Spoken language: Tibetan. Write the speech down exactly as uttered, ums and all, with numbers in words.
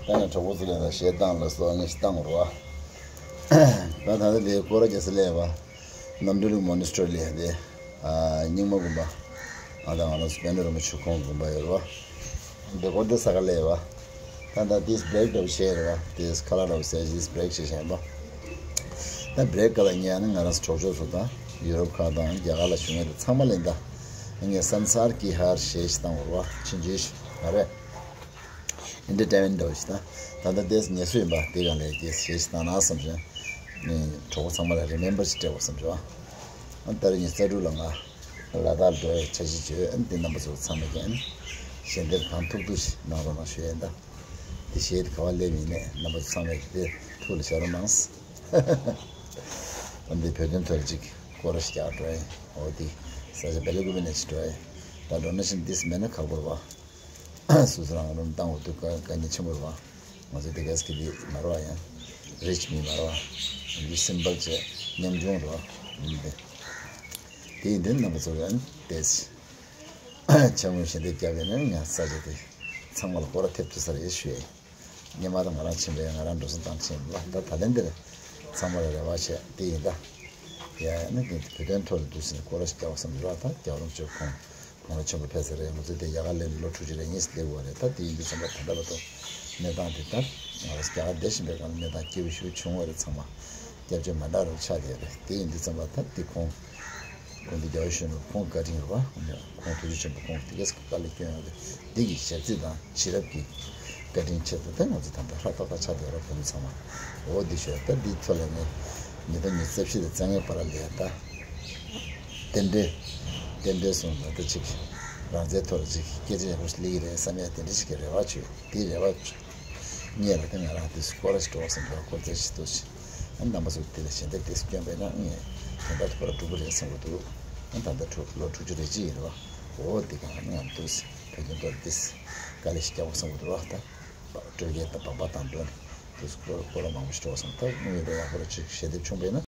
ད་ནི་གྲོགས་པོ་ཚོ་ལས་ད་གཞས་བཏང་ལ་སོགས་ངས་བཏང་བ་རེད་བ། ད་ད་ལྟ་དེ་སྐོར་ར་རྒྱལ་ས་ལས་བ། རྣམ་གྲོལ་མོན་སི་ཊི་རི་ལས་དེ། རྙིང་མ་དགོན་པ། ང་དང་ང་རང་སུ་པཎ་གྲུབ་རིན་པོ་ཆེ་ཁོང་དགོན་པ་ཡོད་རེད་བ། འདི་སྐོར་དེ་ས་ག་ལས་བ། ད་ད་དེས་བྷི་རེག་འདྲ་བོ་བྱས་རེད་བ། དེས་ཁ་ལག་འདྲ་བོ་ཟས་ཞིག་བྷི་རེག་བྱས་བཞག་ཡིན་པ། ད་བྷི་རེག་སྐབས་ལ་ཉལ་ནས་ང་རང་ཚོ་གྲོགས་མཆོག་ཚོ་དང་ཡུ་རོབ་ཁག་དང་རྒྱ་གར་ལ་བཞུགས་མཁན་དེ་ཚང་མ་ལ་ཡིན་ད། ངས་སན་སར་ཀི་ཧར་གཞས་ཤིག་བཏང་བ་རེད་བ། ཕྱིན་ཆད་ཞིག་མ་རེད། ཨེན་ཊར་ཊེན་མེན་འདྲ་བོ་ཞིག་དང་། ད་ལྟ་དེ་ངལ་གསོ་ཡིན་པ་དེ་ག་ལས་དེ་གཞས་ཤིག་བཏང་ན་བསམ་བྱུང་། ངས་གྲོགས་པོ་ཚང་མ་ལ་རི་མེམ་བར་ཞིག་སྤྲད་དགོས་བསམ་བྱུང་། ཨ་ད་རེས་ཉི་ཤུ་རྩ་དྲུག་ལ་ང་ལ་དྭགས་འགྲོ་བའི་འཆར་གཞི་བྱོས། ཨ་འདི་རྣམ་པ་ཚོ་ཚང་མས་ཀྱང་ཞལ་འདེབས་གང་ཐུབ་ཐུབ་ཞིག་གནང་རོགས་གནང་ཞུ་ཡས་ཡིན་ད། དེ་གཞས་དེ་ག་བ་སླེབས་ཡིན་ནས་རྣམ་པ་ཚོ་ཚང་མས་དེ་ཐུགས་ལ་བཞག་རོགས་གནང་། ཨ་འདི་བོད་དོན་ཐོག་ལ་ཅིག་སྐོར་ར་ཞིག་རྒྱག་འགྲོ་ཡིན། འོ་དེ་ས་ཆ་བེ་ལ་ཀུ་པེ་ནས་ཅིག་འགྲོ་ཡིན། ད་འགྲོ་ན་བཞིན་དེ་མེད་ན་ཁག་པོ་རེད་བ། སོ་སོ་རང་རུམ་བཏང་འོ་དུས་དཀའ་དཀའ་ངལ་ཆེན་པོ་རེད་བ། ང་ཚོ་དེ་གས་ཀྱི་འདི་མ་རེད་བ་ཡང་། རིཆ་མི་མ་རེད་བ། འདི་སིམ་པལ་བྱས་ཉམ་ཆུང་རེད་བ། འདི་དེ་ཡིན་དུས་རྣམ་པ་ཚོ་ཡང་དེ་ཆ་དངོས་ཞལ་འདེབས་བརྒྱབ་ཡོད་ན་ང་ས་ཆ་དེ་ཚང་མ་ལ་སྐོར་ར་ཐེབས་ཐུབ་ས་རེད་ཞུ་ཡས། སྔོན་མ་ད་ང་རང་ཕྱིན་པས་ང་རང་འགྲོ་སོང་བཏང་ཕྱིན་ལ་ད་ད་ལན་འདིར་ཚང་མ་ལ་རེ་བ་བྱས་དེ་ཡིན་ད། ཡ་ཡ་ན་དེ་བོད་དོན་ཐོག་ལ་འདུག་ཟིན་སྐོར་ར་ཞིག་རྒྱག་བསམ་རེད་བ། ད་རྒྱག་རུང་ཆོས་ཁོང་གོང་ལ་ཆེན་པོ་ཕེབས་ས་རེད། ང་ཚོ་དེ་རྒྱ་གར་སླེབས་ནས་ལོ་དྲུག་ཅུ་རེ་གཉིས་སླེབས་དགོས་རེད། ད་དེ་ཡིན་དུས་ཙམ་པ་ད་ལྟ་བར་དུ་གནས་སྟངས་དེ་ལྟར་ང་རང་རྒྱ་གར་བསྡད་བཞིན་པའི་སྒང་ལ་གནས་སྟངས་སྐྱིད་པོ་ཞིག་བྱུང་བ་རེད། ཚང་མ་སྐྱབས་བཅོལ་མ་འདྲ་རུ་ཆགས་བསྡད་རེད། དེ་ཡིན་དུས་ཙམ་པ་ད་དེ་ཁོང་དགོན་སྡེ་རྒྱ་བོད་གཞོན་ནུ་ཁོང་བཀའ་དྲིན་རེད་བ། ཁོང་ཐུགས་རྗེ་ཆེན་པོ་ཁོང་དེ་གས་དཀའ་ལས་བསྐྱོན་ཡོད་རེད། འདི་གི་ཞབས་ཕྱི་དང་ཕྱི་རབས་ཀྱི་བཀའ་དྲིན་ཆེད་དུ་ད་ང་ཚོ་ད་ལྟ་ཧྲ་ཏག་ཏག་ཆགས་བསྡད་རོགས་བོད་མི་ཚང་མ། འོ་འདི་ཞོལ་ད་འདི་ཐོག་ལ་ནས་ཉིས་སྟོང་ཉི་ཤུ་རྩ་བཞི་དང་རྩ་ལྔའི་བར་ལ་ད་རྟེན་འབྲེལ་རྟེན་འབྲེལ་སོང་ད་ལྟ་ཅིག་རང་བཙན་ཐོག་ལ་ཅིག་སྐད་ཆ་ཡག་པོ་ཞིག་སླེབས་ཀྱི་རེད་བསམ་ཡ་དེ་འདྲ་ཞིག་གི་རེ་བ་བྱོས། དེའི་རེ་བ་ངས་ལ་དེ་ང་རང་དེ་སྐོར་ར་ཞིག་འགྲོ་བསམ་འདུག་སྐོར་ར་ཞིག་འདུག་ཞིག་ཨ་རྣམ་པ་ཚོ་དེ་ལ་ཞལ་འདེབས་དེ་སྐྱོན་པས་ན་ངས་དོན་དག་དེ་ཁོ་ར་འགྲུབ་པ་རེད་བསམ་གྱི་འདུག་ཨ་ད་ལྟ་དྲུག་ལོ་དྲུག་ཅུ་རེ་གཅིག་ཡིན་རེད་བ། འོ་འདི་ག་ང་ང་འདུག་སེ་བོད་དོན་ཐོག་ལ་འདི་སེ་དཀའ་ལས་ཤིག་རྒྱག་དགོས་བསམ་གྱི་འདུག་ར། ད་སྤྲོ་སྐྱིད་དང་སྦག་སྦག་དང་འགྲོ་ནས་འདུག་སེ་སྐོར་སྐོར་ར་མང་པོ་ཞིག་འགྲོ་བསམ། ད་དངོས་ཡོད་ལ་ཡག་པོ་ར་ཅིག་ཞལ་འདེབས་བྱུང་པས་ན་